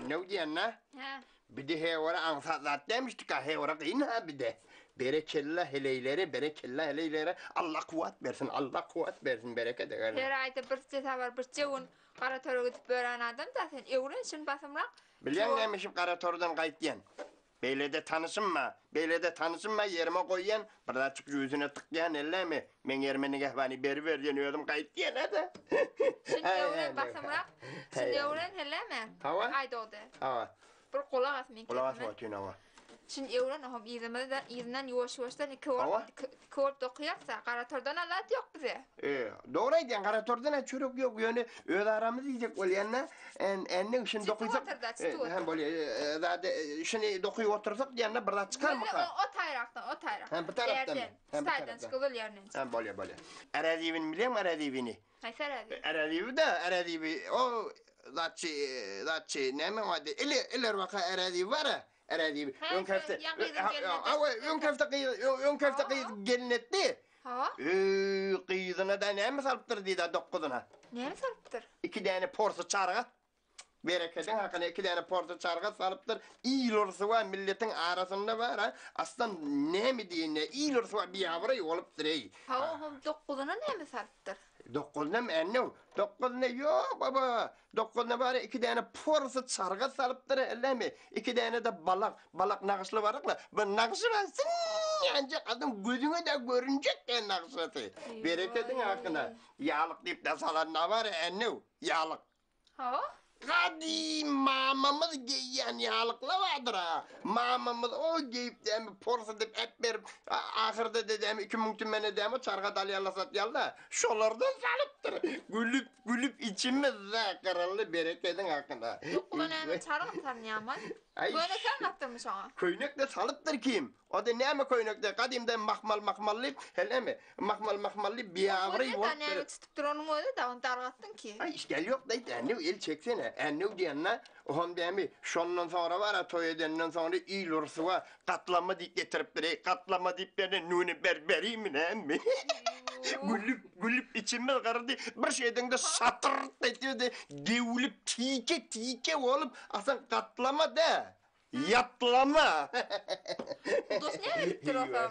Änew diýen-dä. Hä. Bide hewara aňsat zat dämişdik-ä, hewara gyn-ha bide. Berekella heleýlere, berekella heleýlere, Alla kuwwat bersin, Alla kuwwat bersin, bereket eger. Her aýda birje sapar, birje gün Garatora gidip ýören adam-da sen, öwren şuny basymrak. Bilýäň näme işip Garatordan gaýtýan? Beýlede tanyşym bar, beýlede tanyşym bar, ýerime goýýan, bir zatjyk jübüsine tykýan, ellämi, meň ýerime nigähbany beriber diýen, özüm gaýtýan-a-da. Şuny öwren basymrak, şuny öwren helleme. Hawa. Aýdogdy. Hawa. Bir gulak as meň Gulak sesime. asyp otyryn, hawa. Şuny öwren ohm yzymyzda yzyndan ýuwaş-ýuwaşdan iki bolup, Hawa. iki bolup dokyýarys-a. Garatordan-a zat ýok bize. E, dogry aýdýaň, garatordan-a çörek ýok, ýöne öz aramyz iýjek bolýan-da. En, endik şuny Çytyp dokysak, otur-da, çytyp e, hem otur. bolýar, e, zady, e, şuny dokyp otursak diýende bir zat çykarmyka? Gözle o, o taýrakdan, o taýrakdan. Hem bu tarapdanmy? Bärden, Hem şu bu taýdan tarapdan. çyk, gyzyl ýerinden çyk. Hem bolýar, bolýar. Äräzibini bilýäňmi, äräzibini? Haýsy äräzibi? Äräzibi-de, äräzibi, o zatçy, zatçy, näme oň ady, ili, ileri baka äräzibi bar-a, äräzibi. Hä, Öňki şo hepde, ýaňky gyzyň gelin etdi. Hawa, öňki hepde gyz, öňki hepde gyz gelin etdi. Hawa. Öý, gyzyna-da näme salypdyr diýdi-ä dokguzyna. Näme salypdyr? Iki däne porsy çarga. Berekediň hakyna iki däne porsy çarga salypdyr. Il ursuwa milletiň arasynda bar-a, aslan näme diýende, il ursuwa biabraý bolupdyr-eý. Hawa, oňam dokguzyna näme salypdyr? Dokguzynam ännew, dokguzyna ýok baba, dokguzyna bar-a iki däne porsy çarga salypdyr, ellemi, iki däne-de balak, balak nagyşly barakla, bir nagşy bar, siňňänjek adam gözüňe-de görünjek däl nagşysy. Berekediň hakyna, ýalyk diýip-de salan-da bar-a ännew, ýalyk. Hawa. Gadym mamamyz geýýän ýalykla bardyr-a. Mamamyz o geýip dämi porsudyp äpberip, ahyrda dämi 2000 tümene dämi çarga dalýarlar satýarlar. Şolardan salypdyr. Gülüp gülüp içimiz gyryldy berekediň hakyna. Dokuzan näme çarga salynýarmy? Köýnek salmapdyrmy şoňa? Köýnek-de salypdyr kim? O-da näme köýnekdi? Gadymda mahmal mahmally, helemi, mahmal mahmally biabraý Özi-de bolupdyr. näme tutup duranyň özi-de, ony dargatdyň ki. Aý, işgäl ýok-da, ännew el çeksene. Ännew diýende, ohm dämi, şondan soňra bar-a, toý edenden soňra il ursuwa gatlama diýip getiripdir-eý, gatlama diýip beren nüni ber, berimi näme? Gülüp, gülüp içimiz gyrdy. Bir şeýdeňde şatyrt etdi-de, döwlüp, tike-tike bolup, asyl gatlama-da. Ýatlama! Dos näme edipdir osaň?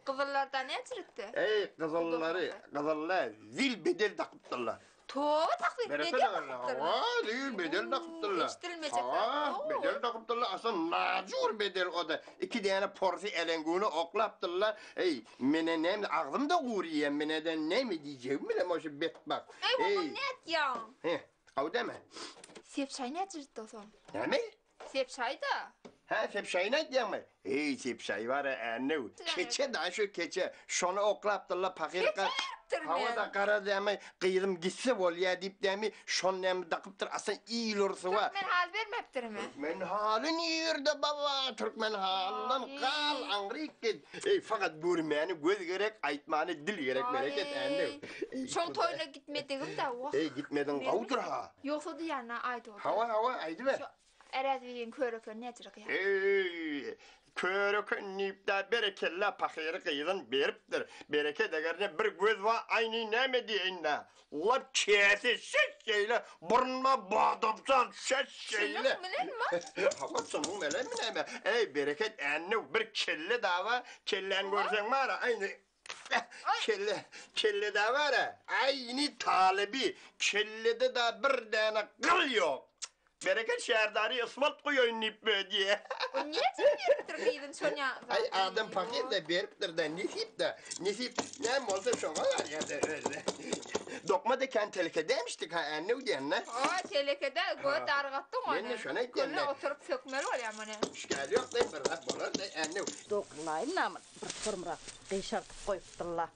Gyzyllarda näçe etdi? Eý, gyzyllary, gyzyllar zil bedel dakypdyrlar. Toba takdyr, bedel dakypdyrlar. Hawa, zil bedel dakypdyrlar. Eşidilmejek zat. Hawa, bedel dakypdyrlar. Asyl najur bedel o-da. Iki däne porsy äleňgüne oklapdyrlar. Eý, mene näme, agzym-da guryýa, mene-de näme diýjegimi bilemok şu betbagt. Eý, muny nätýäň? He, gowy dämi? Sepşaý näçe etdi osaň? Näme? Sepşaý-da. Hä, sepşaýyny aýdýaňmy? Eý, sepşaý bar-a, ännew. Keçe daýy şu keçe. Şony oklapdyrlar pahyr. Keçe beripdirmi? Hawa-da, gara dämi, gyzym gitse bolýa diýip dämi, şony näme dakypdyr, asyl il ursuwa. Türkmen haly bermepdirmi? Türkmen haly nirde baba, türkmen halyndan gal, aňryk git. Eý, fakat görmäne göz gerek, aýtmana dil gerek, bereket ännew. Şoň toýuna gitmedigim-dä, wah. Eý, gitmediň gowudyr-ha. Ýogsa diýýän-ä, aýdogdy. Hawa, hawa, aýdyber. Şu Äräzbibiň kör eken näçe gyýa. Eý, kör eken diýip-dä berekella pahyry gyzyn beripdir. Bereket eger-de bir göz bar, aýny näme diýeýin-dä. Lap käse şeş şeýle, burunma badamjan şeş şeýle. Çynyň bilenmi? Hawa, çynyň bilenmi näme? Eý, bereket ännew bir kelle dawa, kelläni görseň bar-a, aýny Kelle, kellede bar-a, aýny talyby, kellede-de bir däne gyl ýok. Bereket şäherdary ysmalt goýaýyn diýip diýýä. O näçe beripdir gyzyny şonýa zat. Aý adam pahyr-da beripdir-de, nesip-de, nesip näme bolsa şoňa barýa-da özi. Dokma-da kän teleke dämişdik ha ännew diýende. Hawa teleke däl, gözi dargatdyň ony. Men-de şony aýtýan-da. Kölle oturyp sökmeli bolýar muny. Işgär ýok-da, bir zat bolar-da ännew. Dogrylaýynam. Bir syrmyrak gyşardyp goýupdyrlar.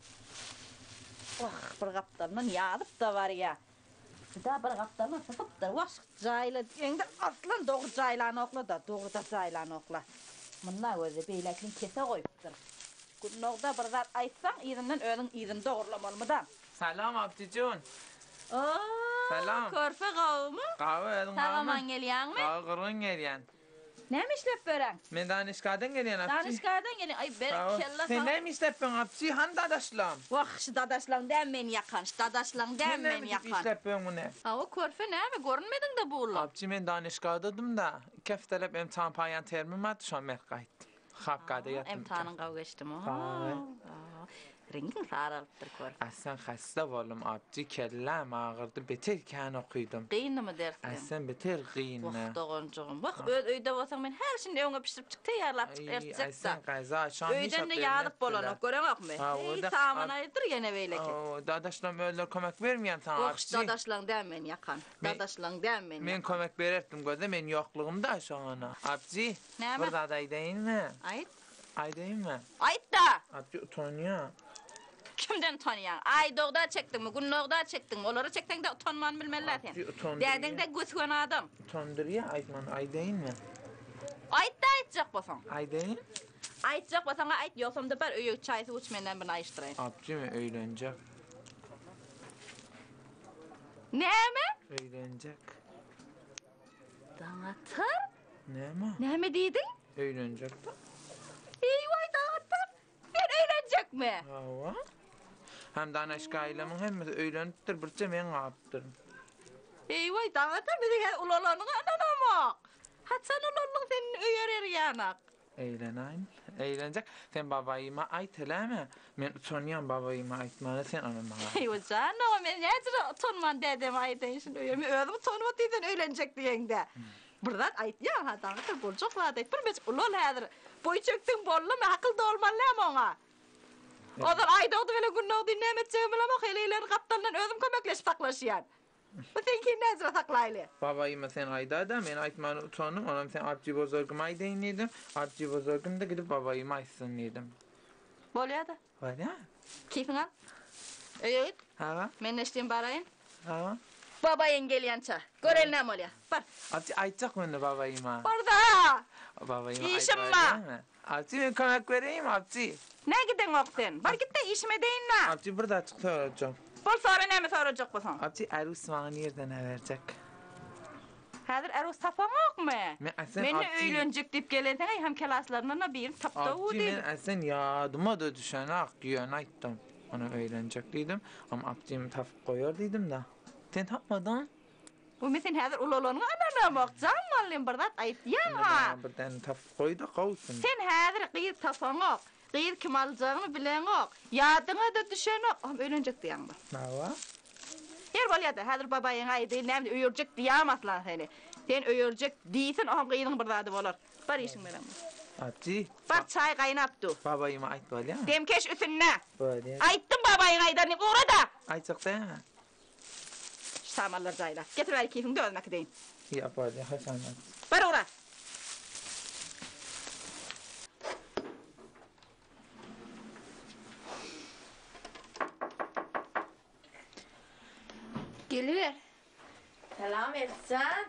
Wah, bir gapdalyndan ýazyp-da barýa. Juda bir gapdalyndan sypypdyr. Wah, jaýla diýeňde aslan dogry jaýlanoklar-da, dogry-da jaýlanoklar. Munda gözi beýläkini kese goýupdyr. Gündogda bir zat aýtsaň, yzyndan özüň yzyny dogurlamalymy-da. Salam Abdyjun. Oo, Salam. körpe gowumy? Gawy özüň Sag gowumy? aman gelýäňmi? Gawy gurgun gelýän. Näme işläp bereň? Men Danyşkadan gelýän apçy. Danyşkadan gelýän. Aý berekella Sen saňa. näme işläp beň apçy? Hany dadaşlam? Wah, şu dadaşlaň dämi meni ýakan, şu dadaşlaň dämi Sen näme meni diýip ýakan. işläp beň muny? Hawa, körpe näme, görünmediň-de bu ulla. Apçy men Danyşkadadym-da. Iki hepdeläp emtihan paýan termim bardy, şony berip gaýtdym. Hapgada ýatdym. Emtihanyň gowy geçdimi? Hawa. Reňkiň saralypdyr körpe. Aslan hassa boldum abdy kelläm agyrdy beter kän okydym. Gyndymy dersleň? Aslan beter gyndy. Wah doganjygym wah öz öýde bolsaň men her şindi öňe pişirip çyk teýýarlap çyk Aý ertjekda. Aslan gaza şam hiç Öýden-de ýazyp bolanok göreňokmy? Eý samana aýdyr ýene beýleki. Dadaşlam özleri kömek bermeýän saňa Wah abdy. dadaşlaň däl meni ýakan. Dadaşlaň däl meni Men ýakan. kömek bererdim gözle men ýoklugymda şoňa. Abdy Näme? bir zat aýdaýynmy? Aýt. Aýdaýynmy? Aýt-da! Abdy utanýa. Kimden utanýaň? Aý dogda çekdiňmi, gün dogda çekdiňmi? Olara çekseň-de utanman bilmeli-dä sen. Abdy utandyrýa. Dädeň-de gös-göni adam. Utandyrýa aýtman aýdaýynmy? Aýt-da aýtjak bolsaň. Aýdaýyn. Aýtjak bolsaň-a aýt, ýogsam-da bar öýe çaý-suw iç menden birini aýyşdyraýyn. Abdy men öýlenjek. Näme? Öýlenjek. Daňatar? Näme? Näme diýdiň? Öýlenjek-dä. Eý-waý, Daňatar, sen öýlenjekmi? Hawa. Hem danaşgaýlamyň hemmesi öýlenipdir, birje men galypdyryn. Eý-waý, Daňatar, biziň häzir ulalanyňa ynanamok. Haçan ulaldyň sen indi öýerer ýanak? Eýlenaýyn, eýlenjek. Sen babaýyma aýt, helämi? Men utanýan babaýyma aýtmana, sen ony maňa aýt. Eý-waý, jan aga, men näjüre utanman dädeme aýdaýyn şuny öýe. Men özüm utanyp otyryn sen öýlenjek diýeňde. Bir zat aýtýaň ha, daňatar boljak zat aýt. Bir mejik ulal häzir. Boý çekdiň boldumy, akyl dolmaly näme oňa? Ozal Aýdogdy bilen Gündogdyny näme etjegimi bilemok, heleýleriň gapdalyndan özüm kömekleşip saklaşýan. Bu seňkini näjüre saklaýly? Babaýyma sen aýda-da, men aýtmana utandym, onam sen Abdy Bozorgyma aýdaýyn diýdim. Abdy Bozorgym-da gidip babaýyma aýtsyn diýdim. Bolýa-da. Bolýa. Keýpiňi al. Öýe git. Hawa. Men eşdeýin baraýyn. Hawa. Babaýyň gelýänçä. Göreli näme bolýa. Bar. Abdy aýtjak mende babaýyma. Bar-da! Babaýyma aýt Işim bar. bolýamy? Abdy men kömek bereýinmi Abdy? Nä gideňok sen? Bar git-de işimi edeýin-dä. Abdy bir zatjyk sorajak. Bol sora näme sorajak bolsaň. Abdy Ärus maňa nirden äberjek? Häzir Ärus tapaňokmy? Men Asen Mende Abdy. öýlenjek diýip gelenseň-eý hemkelaslaryndan-a birini tapda-u Abdy men diýdim. Asen ýadyma-da düşenak ýöne aýtdym. Ony öýlenjek diýdim. Am Abdym tapyp goýar diýdim-de. Sen tapmadyň? Bu men sen häzir ulalanyňa ynanamok. Jan mugallym bir zat aýtýaň-ha. Indi maňa bir däne tapyp goý-da gowusyny. Sen häzir gyz tapaňok. Gyz kim aljagyny bileňok. Ýadyňa-da düşenok. Ohm öýlenjek diýýäňmi? Hawa. Ýer bolýa-da, häzir babaýyňa aýdaýyn, näme öýerjek diýýämi aslan seni. Sen öýerjek diýsin, ohm gyzyň bir zady bolar. Bar işiň bilen bol. Abdy. Bar çaý gaýnap dur. Babaýyma aýt bolýamy? Demkeş üsünde. Bolýa. Aýtdym babaýyňa aýdar diýip ugra-da. Aýtjak dälmi? Şu samanlary jaýla. Getir bäri keýpiňde özüm äkideýin. Ýa bolýa, haçan aýt. Bar ugra. Geliber. Salam Elçijan.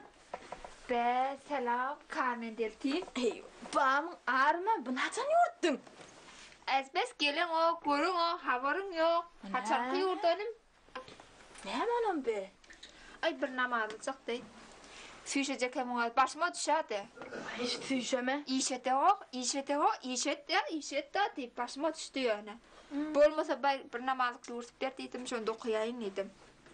Be, salam, Carmen Deltin. Eý, bamyň arma, buny haçan ýurtdyň? Ezbes geleňok, göreňok, habaryň ýok. Haçanky ýurdanym? Näme onam be? Aý, bir namazlyjak deý. Süýşejek hem oňa başyma düşädi. Aý, süýşeme. Iş edeňok, iş edeňok, iş et-dä, iş et-dä diýip başyma düşdi ýöne. Bolmasa baý, bir namazlyk ýurtup ber diýdim, şony dokaýaýyn diýdim.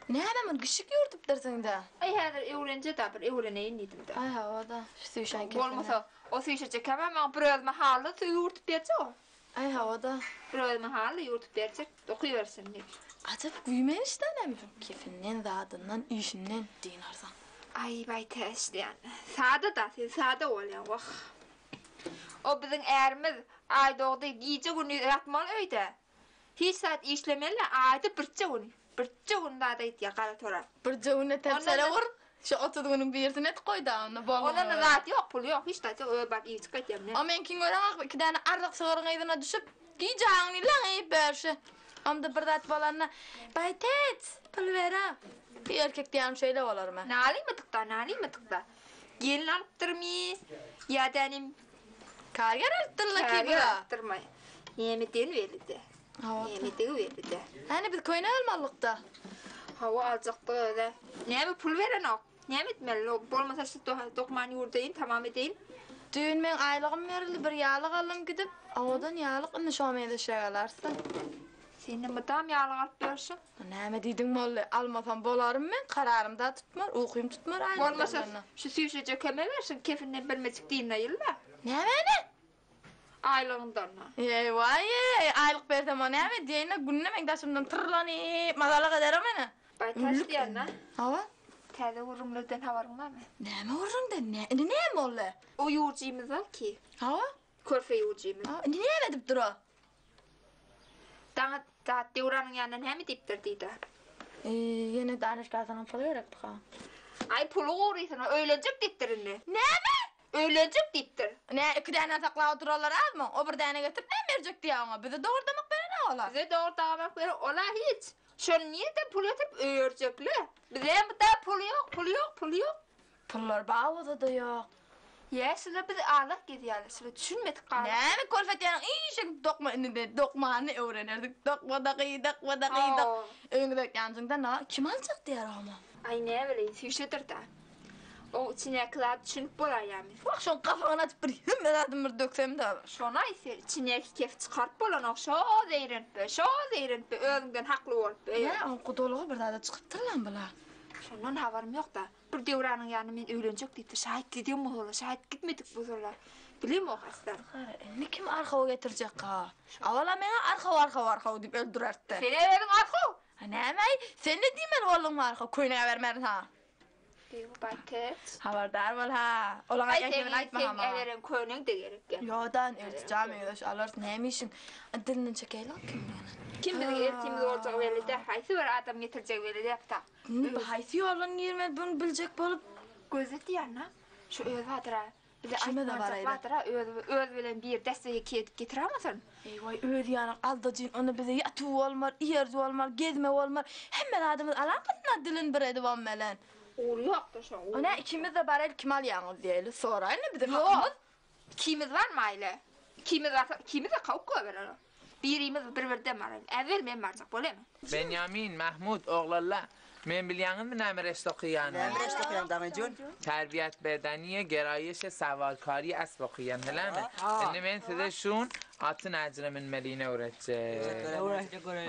Näme muny kişik ýurtupdyrsyň-da? Aý, häzir öwrenje-dä, bir öwreneýin diýdim-dä. Aý, hawa-da, şu süýşen kepene. Bolmasa, o süýşejek hemem maňa bir özüme haly ýurtup berjek o. Aý, hawa-da. Bir özüme haly ýurtup berjek, dokybersin diýip. Ajap güýmenişdä näme şoň kefinden, zadyndan, işinden dynarsaň. Aý, baý täşliýan. Sada-da, sen sada bolýaň, wah. O biziň ärimiz Aýdogdy gije-gündiz ýatmaly öýde. Hiç zat işlemeli, aýda birje gün, birje gün zat aýtýar gara tora. Birje günde tebsere ur, şu 30 günüň birisini et goý-da, onda bolmaly. Onda-da zat ýok, pul ýok, hiç zat ýok, özi baryp iýip gaýtýar ine. A meňkiň göreňok, iki däne arryk sygyryň yzyna düşüp, gijäňi laň iýip berşi. Onda bir zat bolanda, Baýtec, pul ber-ä. Bir erkek diýýänim şeýle bolarmy? Nalymydykda, nalymydykda. Gelin alypdyrmy ýa dänim Karger alypdyrlar ki Karger bula. alypdyrmy? Näme edeni bellide. Näme edigi bellide. Hany biz köýnek almalykda. Hawa aljakdyk özä. Näme pul berenok. Näme etmeli? Bolmasa şu dokmany ýurdaýyn, tamam edeýin. Düýn meň aýlygym berildi, bir ýalyk aldym gidip. Owadan ýalyk, indi şoňa meňzeşräk alarsyň. Sen-de mydam ýalyk alyp ýörşüň. Näme diýdiň boldy, almasam bolarmy men, kararym da tutmar, ukym tutmar aýlyk Bolmasa berlende. şu süýşeje kömek berşiň, kefinden birmejik dynaýyl-da. Nämäni? Aýlygyňdan-a. Eý, waý-eý, aýlyk bersem o näme diýeýin-le, günde meň daşymdan tyrlanyp, mazalyk eder o meni. Baýtaş diýen-ä. Hawa. Täze gürrüňlerden habaryň barmy? Näme gürrüňden? Nä, indi näme boldy? O ýurjymyz bar ki. Hawa. Körpe ýurjymyz. Hawa, indi näme edip dur o? Daňa zat Döwranyň ýanynda näme diýipdir diýdi. Eý, ýene Danyşgasynyň puly gerekdi-ha. Aý, puly gurysyna öýlenjek diýipdir indi. Näme? Öýlenjek diýipdir. Nä, iki däne saklap oturanlar azmy? O bir däne getirip näme berjek diýýä oňa? Bize dogurdamak beren-ä ol-a. Bize dogurdamak beren ol-a hiç. Şony nireden pul getirip öýerjekle? Bize munda pul ýok, pul ýok, pul ýok. Pullar bar bolsa-da ýok. Ýa şular bizi alak gezýärler, şular düşünmedik galyp. Näme körfet ýaly işek dokma indi de dokmany öwrenerdik. Dokma da gyý, dokma da gyý, dok. Öňüňize ýanjyňda na kim aljak diýýär oňa. Aý näbileýin süýşedir-dä. Oň içindäki zady düşünip bolaýýamy? Wah şoň gapagyny açyp bir hemme zadyny bir döksem-de. Şony aý sen içindäki kefi çykaryp bolanok şo zeýrenip be, şo zeýrenip be özüňden hakly bolup be. Nä oň gudalygy bir zada çykypdyr lan bula. Şondan habarym ýok-da. Bir Döwranyň ýanyna men öýlenjek diýipdir. Şaýat giden bolsalar, şaýat gitmedik bolsalar. Bilemok asla. Gara, indi kim arhaw getirjek-ha? Awala meňä arhaw, arhaw, arhaw diýip öldürertdi. Sen-ä özüň arhaw! A näme-aý, sen-de diýmeli bolduňmy arhaw? Köýnege bermerin saňa. Beýik Baýtäç. Habardar bol ha. Olaň Aý, aýdýan seň, kemini aýtma seň ha maňa. äberen köneň-de gerek ýa. Ýodan eltijam meňzeş alarys näme işiň. Dilinden çekeýli kimligini. Kim biziň eltimiz boljagy belli däl, haýsy bir adam getirjegi belli däl ta. Indi haýsy ýoldan girmeli bunu biljek bolup. Gözle diýýän-a. Şu özi bardyr-a. Bize Kime-de aýtmanjak baraýly. bardyr-a, özi özi bilen bir dessege kedip getirermisin? Eý waý özi ýaly aldajyn onda bize ýatuw bolmar, ýerji bolmar, gezme bolmar. Hemme zadymyz alarmysyn-a dilini bir edip on bilen. Ugry ýokdur şoň, ugry. Ine ikimiz-de baraýly kim alýaňyz diýeli soraýly biziň Ýok. hakymyz. Ikimiz barmaýly. Ikimiz barsak ikimiz-de kowup goýberer. Birimiz bir-birden baraýly. Äwel men barjak bolýamy? Benýamin, Mahmut, oglanlar, men bilýäňizmi näme reşte okaýanymy? Näme reşte okaýaň Daňyjun? Terbiýet bedeniýe geraýyşe sawalkariýe asp okaýan, hälemi? Indi men size şun aty näjire münmelini öwretjek.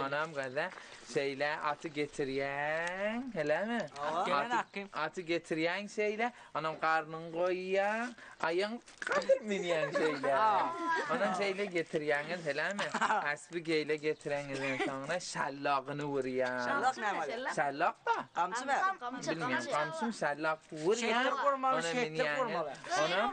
Onam göze şeýle aty getirýäň, hälemi? Aty getirýäň şeýle, onam garnyňy goýýaň, aýagyň Gadyr münýäň şeýle. Onam şeýle getirýäňiz helämi? Asby geýle getireňizden soňra şallagyny urýaň. Şallak näme bolýar? Şallak da. Gamçy mı? Bilmeýän, gamçymy şallak urýaň. Şeýtdirip urmaly, Onam şeýtdirip münýäňiz. urmaly. Onam,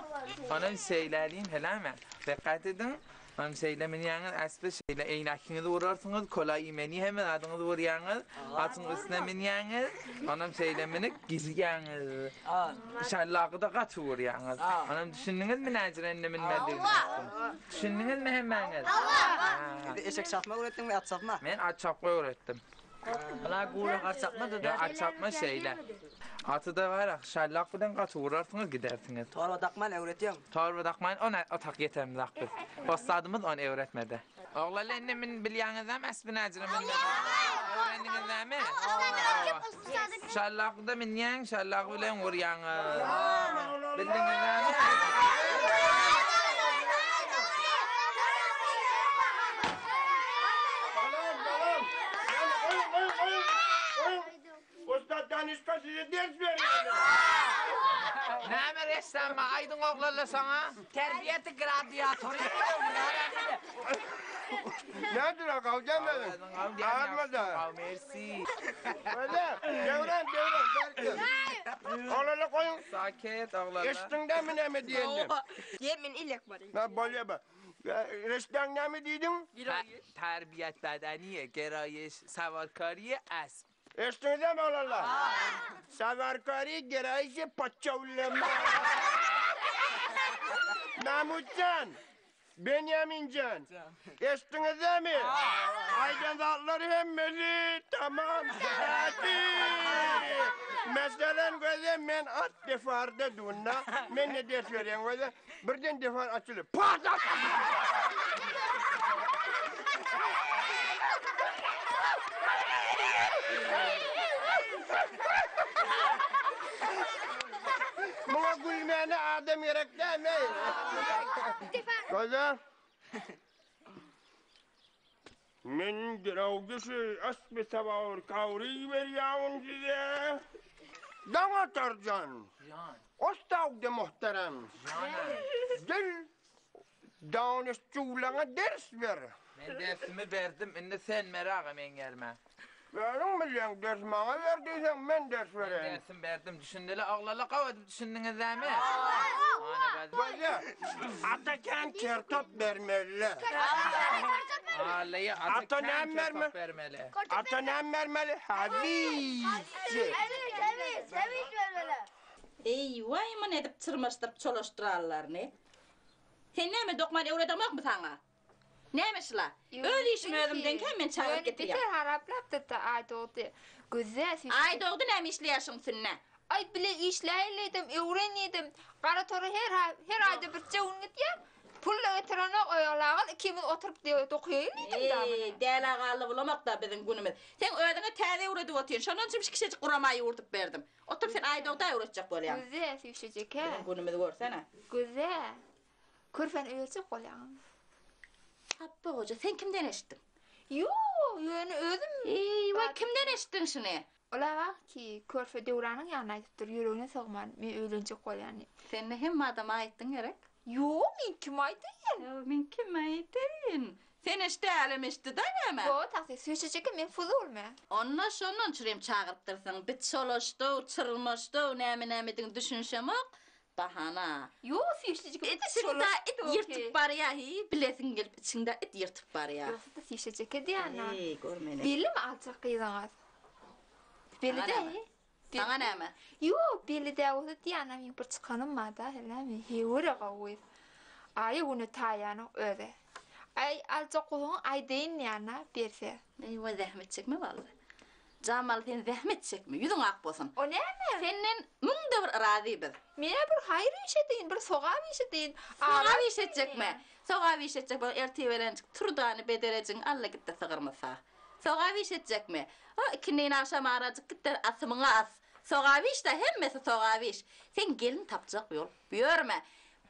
onam şeýläliň helämi? Dikkat ediň. Onam şeýle münýäňiz, asby şeýle eýnakiňizi urarsyňyz, kola imeni hemme zadyňyzy urýaňyz. Atyň üstüne münýäňiz. Onam şeýle münüp gidýäňiz. Şallagy-da gaty urýaňyz. Onam düşündiňizmi näjire indi münmelidigini? Düşündiňizmi hemmäňiz? Indi eşek çapma öwretdiňmi, at çapma? Men at çapma öwretdim. Bula gurak at çapma-da. Ýa at çapma şeýle. Aty-da bar, şallak bilen gaty urarsyňyz gidersiňiz. Torba dakman öwretýäň. Torba dakman ony otak ýetermiz biz. Ussadymyz ony öwretmedi. Oglanlar indi min bilýäňizmi äsbi näjire münmeli? Öwrendiňizmi? Şallakda münýäň, şallak bilen urýaňyz. Bildiňizmi? Balam, balam. Goýuň, goýuň, goýuň, goýuň. Ussat Danyşka size ders berýär. Näme ressamma aýdyň oglanlar şoňa. Terbiýeti gladiatory. Nädir o gawjan benim? Ağırma da. Mersi. Öyle. Devran devran. Berkin. Oglanlar goýuň. Saket oglanlar. Eşitdiňdämi näme diýenini? Diýen men ilek baryn. Ha bolýa ba. Reştdaň näme diýdiň? Terbiýet bedeniýe geraýyş sawarkariýe asp. Eşitdiňizmi oglanlar? Sawarkari geraýşy paçawlama. Mahmutjan, Benýaminjan, eşitdiňizmi? Aýdan zatlary hemmesi tamam. Hadi. Meselen göze men at defarda dunda, men ne ders berýän göze, birden defar açylyp, pat! Muňa gülmäne adam gerek dälmi? Gözel. Men girawdüşi asby sawar kawry berýärin size. Daňatar jan. Jan. Ostagdy muhterem. Janam. Gel danyşçulaňa ders ber. Men dersimi berdim, indi sen ber aga meň ýerime. Özüň bilýäň, ders maňa ber diýseň, men ders bereýin. Men dersimi berdim, düşündili oglala gowy edip düşündiňiz dämi? Bolýa. Ata kän kertop bermeli. Allyýa ata kän kertop bermeli. Ata näme bermeli? Hawiç. Eý, waý, muny edip çyrmaşdyryp çolaşdyrallaryny. Sen näme dokmany öwredeňokmy saňa? Näme şula? Öz işimi özümdenkä men çagyryp getirýän. Ýöne beter haraplapdyr-da Aýdogdy. Gözle süýşdi. Aýdogdy näme işleýär şuň üstünde? Aý bile işläýinleýdim, öwrenýedim. Gara tory her her aýda birje gün gidýär. Pul-da getirenok oýalagyl ikimiz oturyp dokuýaýyn diýdim-dä muny. Eý, dälä gally bulamak-da biziň günümiz. Seň özüňe täze öwredip otyryn. Şondan üçin şu kiçijik gurama ýuwurdyp berdim. Oturyp sen Aýdogda öwretjek bolýaň. Gözle süýşejek-ä. Biziň günümizi görsene. Gözle. Körpäni öýerjek bolýaňmy? Hapba goja, sen kimden eşitdiň? Ýok, ýöne özüm. Eý, waý, kimden eşitdiň şuny? Ol-a bak ki, körpe Döwranyň ýanyna aýdypdyr, ýüregine sygman, men öýlenjek bolýan diýip. Sen-de hemme adama aýtdyň gerek? Ýok, men kime aýdaýyn? Ýok, men kime aýdaýyn? Sen eşit, älem eşitdi-dä näme? Ýok, tagsyr, süýşejek-ä men fuzulmy? Onda şondan çürim çagyrypdyrsyň. Bit çolaşdy-ow, çyrmaşdy-ow, näme-nämedigini düşünişemok. Bahana. Ýok, süýşejik Içiňde it ýyrtyp barýa, hiý, bilesiň gelip içiňde it ýyrtyp barýa. Ýogsa-da süýşejek edýän-ä. Eý, gör meni. Bellimi aljak gyzyňyz? Belli dä, hiý. Saňa näme? Ýok, belli dä bolsa diýýän-ä, meň bir çykanym bar-da, hälemi, heýwere gowy gyz. Aýa-güne taýýanok özi. Aý, aljak bolsaň aýdaýyn diýýän-ä, berse. Eý, zähmet çekme walla. Jamal sen zähmet çekme, ýüzüň ak bolsun. O näme? Senden müňde bir razy biz. Men-ä bir haýyr iş edeýin, bir sogap iş edeýin. Sogap iş etjekmi? Sogap iş etjek bol, ertir bilenjik tur-dany bederejiň al-da git-de sygyrmy sag. Sogap iş etjekmi? O, ikindin agşam arajyk git-de asymyňy as. Sogap iş-dä, hemmesi sogap iş. Sen gelin tapjak bolup ýörme.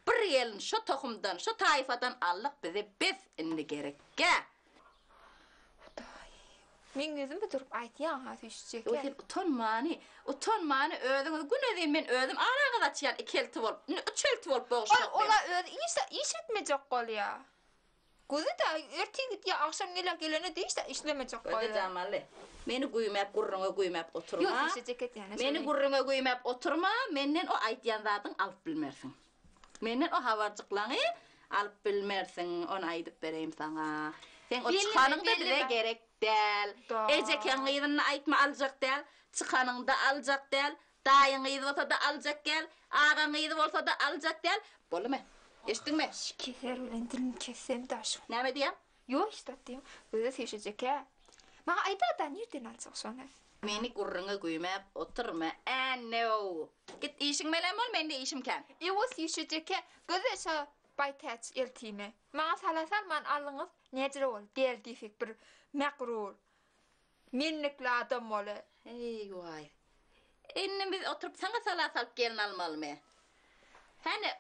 Bir gelin şo tohumdan, şo taýfadan aldyk bize bes indi gerekgä. Hudaý. Meň ýüzüme durup aýtýaň-ha süýşjek. Ýok sen utanmany, utanmany özüňiz günezin men özüm araňyzy açýan iki elti bolup, indi üç elti bolup boguşjak men. Ol-a özi iş iş etmejek bolýa. Gözi-de ertir gidýä, agşam gelýä, gelene-de iş işlemejek bolýa. Gözi Jamally, meni güýmäp gürrüňe güýmäp oturma. Ýok süýşjek etýän. Meni gürrüňe güýmäp oturma, menden o aýtýan zadyň alyp bilmersiň. Menden o habarjyklaňy alyp bilmersiň, ony aýdyp bereýin saňa. Seň o çykanyň-da bize gerek däl. Ejekeň gyzyny aýtma aljak däl, çykanyňda aljak däl, daýyň gyzy bolsa-da aljak däl, agaň gyzy bolsa-da aljak däl. Boldumy? Eşitdiňmi? Şu keser bilen dilini kessem daş. Näme diýýäň? Ýok hiç zat diýme. Göze süýşejek-ä. Maňa aýda-da nirden aljak şony? Meni gürrüňe güýmäp oturma, ännew! Git işiň bilen bol, mende işim kän. Ewa süýşejek-ä. Göze şo Baýtäç eltime. Maňa sala salman aldyňyz, näjele boldy, däl diýsek bir megrur, menlikli adam boly. Eý, waý. Indi biz oturyp saňa sala salyp gelin almalymy? Hany,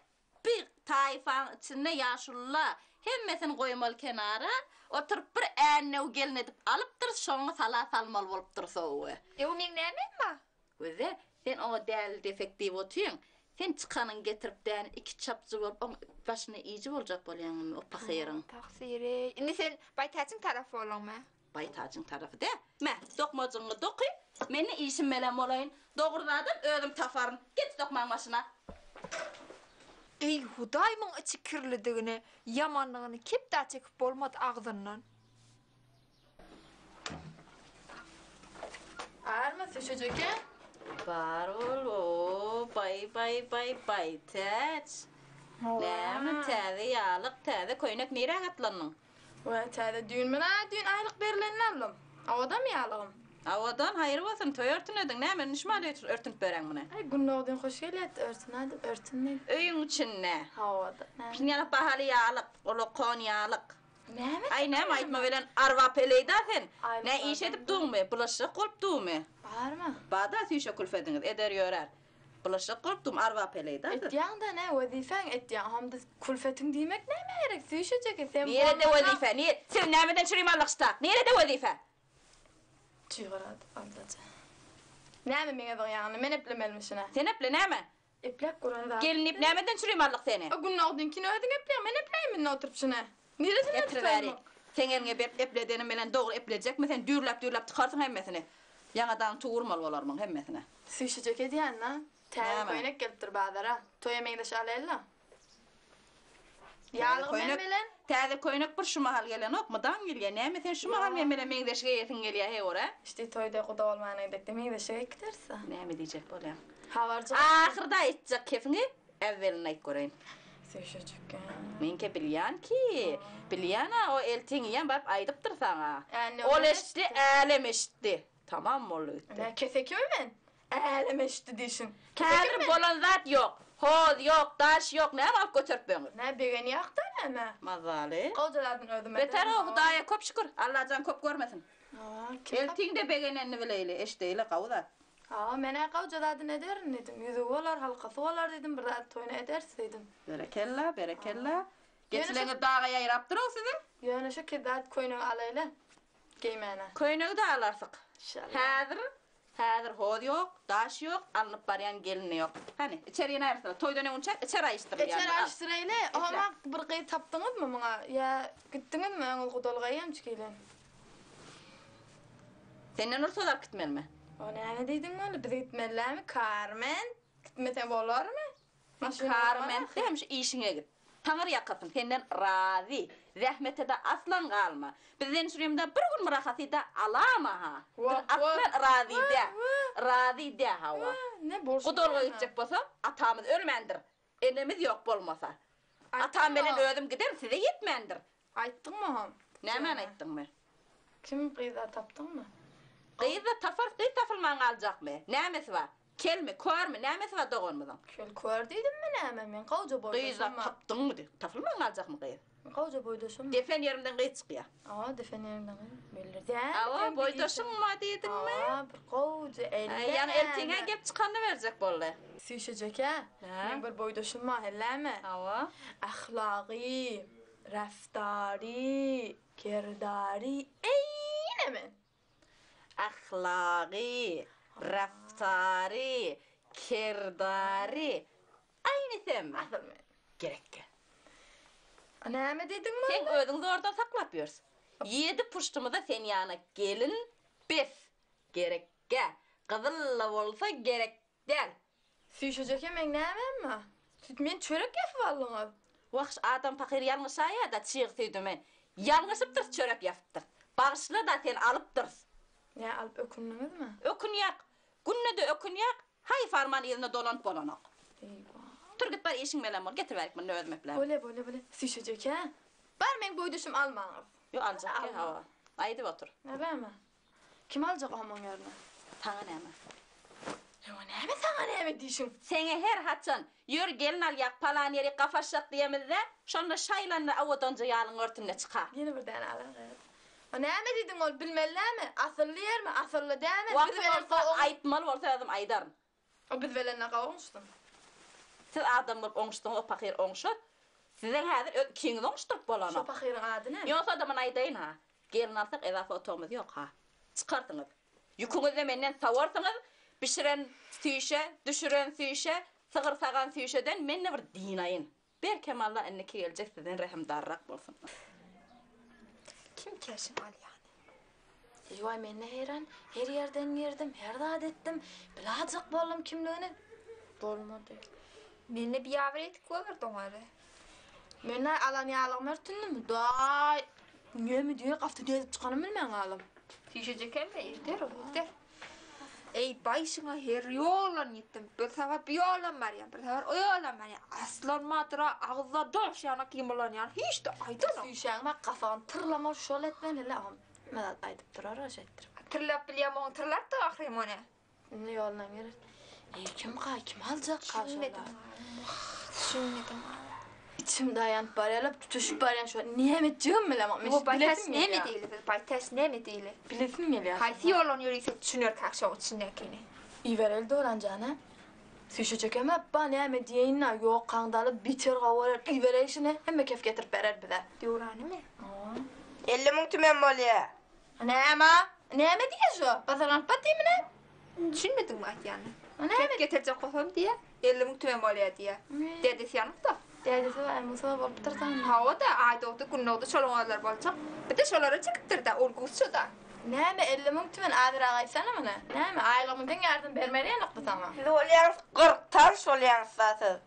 Bir taýfaň içinde ýaşulular hemmesini goýmaly kenara, oturyp bir ännew gelin edip alypdyr, şoňa sala salmaly bolupdyr sowe. Ew meň nämem bar? Göze, sen oňa däli defek diýip otyň, sen çykanyňy getirip däni iki çapjy bolup oň başyna iýji boljak bolýaňmy o pahyryň. Tagsyr-eý, indi sen Baýtäjiň tarapy bolduňmy? Baýtajyň tarapy dä. Me, dokmajygyňy doky, men-de işim bilen bolaýyn. Dogry zadam özüm taparyn. Geç dokmaň başyna. Eý, Hudaý muň içi kirlidigini, ýamanlygyny kep-dä çekip bolmaz agzyndan. Barmy, Süýşejeke? Bar bol, o, baý, baý, baý, Baýtäç. Näme, täze ýalyk, täze köýnek nirä gatlandyň? Wah, täze düýn men-ä düýn aýlyk berlenini aldym. Awadamy ýalygym? Awadan, haýyr bolsun, toý örtünediň, näme, indi şumal örtünip bereň muny? Aý, Gündogdyň hoş gelýärdi, örtünädim, örtündim. Öýüň içinde. Hawa-da, näme? Şuny ýaly bahaly ýalyk, ulakon ýalyk. Näme? Aý, näme aýtma bilen arwapeleý-dä sen? Nä iş edip duňmy, bulaşjak bolup duňmy? Barmy? Bar-da, süýşe külfediňiz, eder ýörer. Bulaşyk gorkdum arwah-peleýde. Etýäň-dä nä wezipäň etýäň hamda külfetiň diýmek nämä gerek süýşejek sen Nirede wezipe nir siz nämeden çürim allyk-ştak nirede wezipe. Çygyrat aldaja. Näme meňe zyňýaňny men eplemelimi şuna. Sen eple näme. Epläp gören zat. Gelin diýip nämeden çürim aldyk seni. O gündogdyňkini özüň epleýäň men epläýin indi oturyp şuna. Niresini Getir bäri. Seň eliňe berip epledenim bilen dogry eplejekmi sen düýrläp düýrläp tykarsyň hemmesini. Ýaňadan tug urmaly bolarmyň hemmesine. Süýşüjek edýän-dä. Täze köýnek gelipdir bazara. Toýa meňzeş alaýyl-la. Ýaglygy men bilen. Täze köýnek bir şu mahal gelenok, mydam gelýär. Näme sen şu mahal men bilen meňzeş geýesiň gelýär heý ora? Işdi toýda guda bolmana gidekde meňzeşe geýip gideris-dä. Näme diýjek bolýaň? Habarjyk. Ahyrda aýtjak kefiňi äwwelinde aýt göreýin. Süýşejik. Meňkä bilýän ki, bilýän-ä o eltiňiýem baryp aýdypdyr saňa. Ä, Ol eşitdi, älem eşitdi. Tamam boldy gitdi. Nä kesekimi men? Älem eşitdi diýşiň. Kesekimi Häzir men? bolan zat ýok. Hoz ýok, daş ýok, näme alyp göteripbeňiz? Nä begenýakda näme? Mazaly. Goja zadyny özüm Beter ederin. o, Hudaýa köp şükür. Allajan köp görmesin. Hawa, kim tap. Eltiňde begenenini bileýli, eşdeýli, gawy zat. Hawa, men-ä gawja zadyny ederin diýdim. Ýüzügi bolar, halkasy bolar diýdim, bir zat toýuna ederis diýdim. Berekella, berekella. Ýöne şu. Geçileňiz daga ýaýrapdyr-ow siziň. Ýöne şu kezat köýnegi alaýly, geýmäne. Köýnegi-de alarsyk. Inşallah. Häzir, häzir hoz ýok, daş ýok, alnyp barýan gelin-de ýok. Hany, içeri ýynaýarsyňyz. Toýdan öňünçä içeri aýyşdyrylýandyr. Içeri Al. aýyşdyraýly. Oňa bir gyz tapdyňyzmy muňa? Ýa gitdiňizmi öňňüz gudalyga eýýämçik ile? Senden rugsat alyp gitmelimi? O näme diýdiň boldy? Biz gitmelilämi? Karmen? Gitmese bolarmy? Sen Karmen hem şu işiňe git. Taňry ýakasyn, senden razy. Zähmete-de aslan galma. Bizden şuremde bir gün murahaty-da alama-ha. Biz aslan razy dä. Razy dä hawa. Gudalga gitjek bolsak, atamyz ölmändir. Enemiz ýok bolmasa. Atam bilen özüm giderin, size ýetmändir. Aýtdyňmy hom? Nämäni aýtdyňmy? Kim gyz-a tapdyňmy? Gyz-a taparys, gyz tapylman galjakmy? Nämesi bar? Kelmi, körmi, nämesi bar doganymyzyň? Kel, kör diýdimmi näme? Men gowja boýdaşym Gyz-a tapdyňmy diý. Tapylman galjakmy gyz? Gowja boýdaşym. Depen ýerimden gyz çykýar. Awa, depen ýerinden gyz. Belli däl. Awa, boýdaşyň bar diýdiňmi? Awa, bir gowja elle. Ýaňy ertiňe gep çykanyny berjek boldy. Süýşejek-ä. Meň bir boýdaşym bar, helläme? Awa. Ahlagy, raftary, kerdary eýne men. Ahlagy, raftary, kerdary aýny sen. Asyl men. Gerekge. A näme diýdiň maňa? Seň özüň zordan saklap ýörs. Ýedi puştumyza sen ýana gelin bes. Gerekge. Gyzyl-la bolsa gerek däl. Süýşejek hem meň nämem bar? Süýt men çörek ýapyp aldyňyz. Wah, adam pahyr ýalňyşaýa-da çyg süýdümi. Ýalňyşypdyrys çörek ýapypdyrys. Bagyşla-da sen alypdyrys. Nä alyp ökündiňizmi? Ökünýäk. Günde-de ökünýäk. Haý farman yzyna dolanyp bolanok. Eýwa. Tur git bar işiň bilen bol. Getir bärik muny özüm eplärin. Bolýa bolýa bolýa. Süýşejek-ä. Bar meň boýdaşym almaňyz. Ýok aljak ýa hawa. Aýdyp otur. Näme? Kim aljak omuň ýerine? Saňa näme? Ýoň näme saňa näme diýşiň? Seňe her haçan, ýör gelin alýak, palan ýerik gafaşjak diýemizde, şonda şaýlanda owadanja ýalyň örtünde çyka. Ýene bir däne alar gyz. O näme diýdiň ol bilmeli dämi? Asylly ýermi, asylly dämi? Biz Wagty bilen bolsa, gowy. aýtmaly bolsa özüm aýdaryn. O biz bilen ne gowy oňuşdyň? Siz adam bolup oňuşdyňyz, o pahyr oňşar. Siziň häzir öz ikiňizi oňuşdyryp bolanok. Şo pahyryň ady näme? Ýogsa-da muny aýdaýyn-ha. Gelin alsak ezafa otagymyz ýok-ha. Çykarsyňyz. Ýüküňizi-de menden sowarsyňyz. Bişiren süýşe, düşüren süýşe, sygyr sagan süýşeden men-de bir dynaýyn. Berkem Alla indiki geljek sizden rehimdarrak bolsun. Kim keşim alýany. Eýwaý mende heýran, her ýerden girdim, her zat etdim, bilajak boldum kimligini, bolmady. Mende biabyr etik bolardy oňa-da. Men-ä alan ýalygymy örtündim, Hudaý, neme diýer, gapda nädip çykanym bilmän galdym. Süýşejek hem-de irder ol, irder. Eý, baýşyňa her ýoldan ýetdim. Bir sapar bu ýoldan barýan, bir sapar o ýoldan barýan. Aslan madyra agyzda daş ýaly gymylanýan hiç-de aýdanok. Süýşäň bak gafagyny tyrlama şol etmeli le agam. Hemme zat aýdyp durar o şeýtdirip. Tyrlap bilýän bolsaň tyrlap-da ahyryn ony. Indi ýolundan geler. Eý kim ka kim aljak ka şol Düşünmedim. Düşünmedim. Içim daýanyp barýarlar, tutuşyp barýan şo näme etjegimi bilemok. Men Bu baytaş bilesim näme gelýär. diýli biz baytaş näme diýli. Bilesim gelýär. Haýsy ýoldan ýöriysek düşünerkäk şoň içindäkini. Ibereli Döwran jana. Süýşejek hem apba näme diýeýin-ä, ýok kaňdaly biter gowy bolar, ibereý şuny, hemme kef getirip berer bize. Döwranymy? 50 müň tümen bolýa. Näme? Näme diýýä şu? Bazarlanyp bat diými nä? Düşünmediňmi aýtýanyny? Näme? Kef getirjek bolsam diýýä, 50 müň tümen bolýa diýýä. Dädesi ýanypda. Dädesi bar, Musa bolupdyr da. Hawa-da, Aýdogdy, Gündogdy şolaň özleri boljak. Bir-de şolara çekipdir-dä, ol gusça-da. Näme 50 müň tümen azyrak aýtsana muny. Näme, aýlygymyň deň ýarysyny bermeli ýanakdy saňa. Siz bolýaňyz 40 tans bolýaňyz da siz.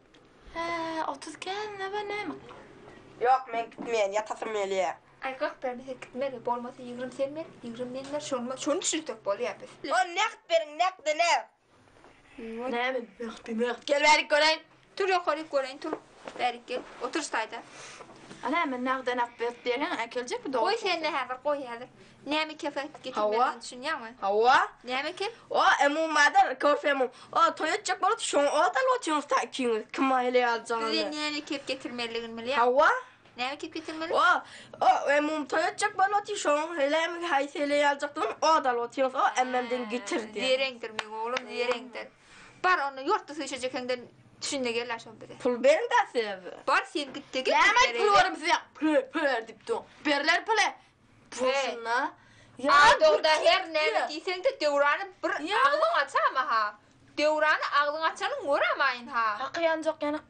Hä, 30 kän-de bar näme? Ýok, men gitmeýän, ýatasym gelýä. Aý, 40 bermese gitmeli, bolmasa 20 sen ber, 20 men ber, şony, şony düşünsek bolýa biz. O näkt beriň, näkde nä? Näme, nagt, nagt, gel bärik göreýin. Tur ýokaryk göreýin, tur. Bärik gel, otur şu taýda. A näme, nagda nagt berip diýerheň, äkeljekmi dogry? Goý sen-de häzir, goý häzir. Näme kef getirmelidigini düşünýäňmi? Hawa. Näme kef? O, emum-madar, kofe emum. O, toý etjek bolup, şoň ot alyp otyňyz ta ikiňiz. Kim heleý aljagyny. Bize näme kef getirmelidigini bilýäňmi? Hawa. Näme kef getirmeli? O, o, emum toý etjek bolup otyr, şoň heleými haýsy heleý aljakdygyny ot alyp otyňyz. O, emmemden getir diýýär. Zereňdir meň oglum, zereňdir. Bar onda ýortda süýşejek heňden düşünde gel-ä şol bize. Pul beriň-dä siz. Bar sen git-de getir Näme bereýin. pul berim size? Pul, pul ber diýip dur. Berler pul. Bolsun-da. Aýdogda her näme diýseň-de Döwrany bir agzyň açama-ha. Döwrany agzyň açanyň göramaýyn ha. Haky ýanjak ýanyk.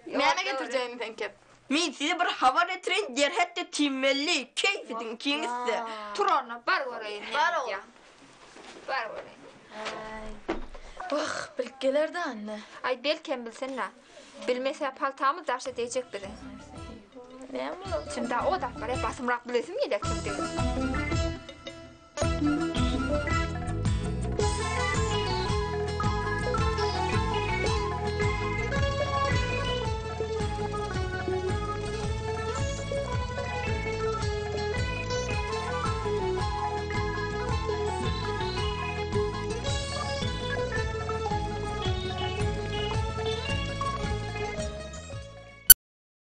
Näme getirjegini sen kep. Men size bir habar getireýin derhetde timmelli keýp ediň ikiňizde. Tur onda bar göreýin näme Bar oglum. diýýäň. Bar göreýin. Aý. Wah, bilip geler-dä indi. Aý belkem bilsin-dä. Bilmese paltamyz daşa degjek biziň. Näme bolar? Şimdi o da bar, basymrak bilesim gelýär kimdigini.